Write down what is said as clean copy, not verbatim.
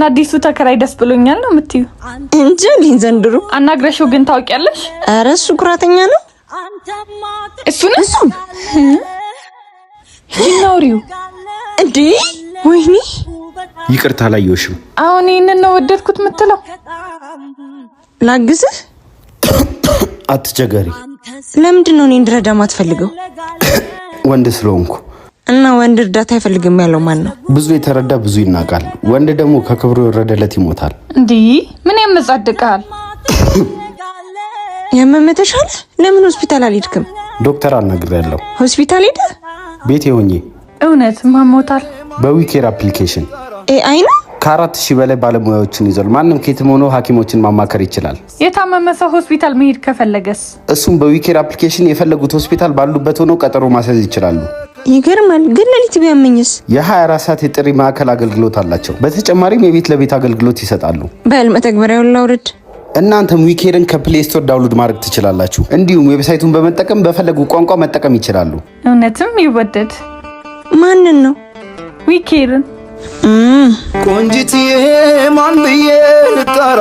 እና አዲሱ ተከራይ ደስ ብሎኛል ነው የምትዩ? እንጂ እኔ ዘንድሮ። አናግረሽው ግን ታውቂያለሽ? ኧረ እሱ ኩራተኛ ነው። እሱን እሱም ይናውሪው። እንዴ ወይኔ። ይቅርታ አላየሁሽም። አሁን ይህንን ነው ወደድኩት የምትለው? ላግዝህ? አትቸገሪ። ለምንድን ነው እኔ እንድረዳ ማትፈልገው? ወንድ ስለሆንኩ። እና ወንድ እርዳታ አይፈልግም ያለው ማን ነው? ብዙ የተረዳ ብዙ ይናቃል። ወንድ ደግሞ ከክብሩ የወረደለት ይሞታል። እንዲህ ምን ያመጻድቅሃል? ያመመህ ተሻለ? ለምን ሆስፒታል አልሄድክም? ዶክተር አናግሬያለሁ። ሆስፒታል ሄደ? ቤቴ ሆኜ። እውነት ማሞታል። በዊኬር application። AI ነው? ከ4000 በላይ ባለሙያዎችን ይዟል። ማንም ከየትም ሆኖ ሐኪሞችን ማማከር ይችላል። የታመመ ሰው ሆስፒታል መሄድ ከፈለገስ? እሱም በዊኬር application የፈለጉት ሆስፒታል ባሉበት ሆነው ቀጠሮ ማስያዝ ይችላሉ። ይገርማል። ግን ሌሊት ቢያመኝስ? የ24 ሰዓት የጥሪ ማዕከል አገልግሎት አላቸው። በተጨማሪም የቤት ለቤት አገልግሎት ይሰጣሉ። በል መተግበሪያውን ላውርድ። እናንተም ዊኬርን ከ Play Store download ማድረግ ትችላላችሁ። እንዲሁም website ኡን በመጠቀም በፈለጉ ቋንቋ መጠቀም ይችላሉ። እውነትም ይወደድ። ማንን ነው? ዊኬርን። ቆንጂትዬ ማን ብዬ ልጠራ?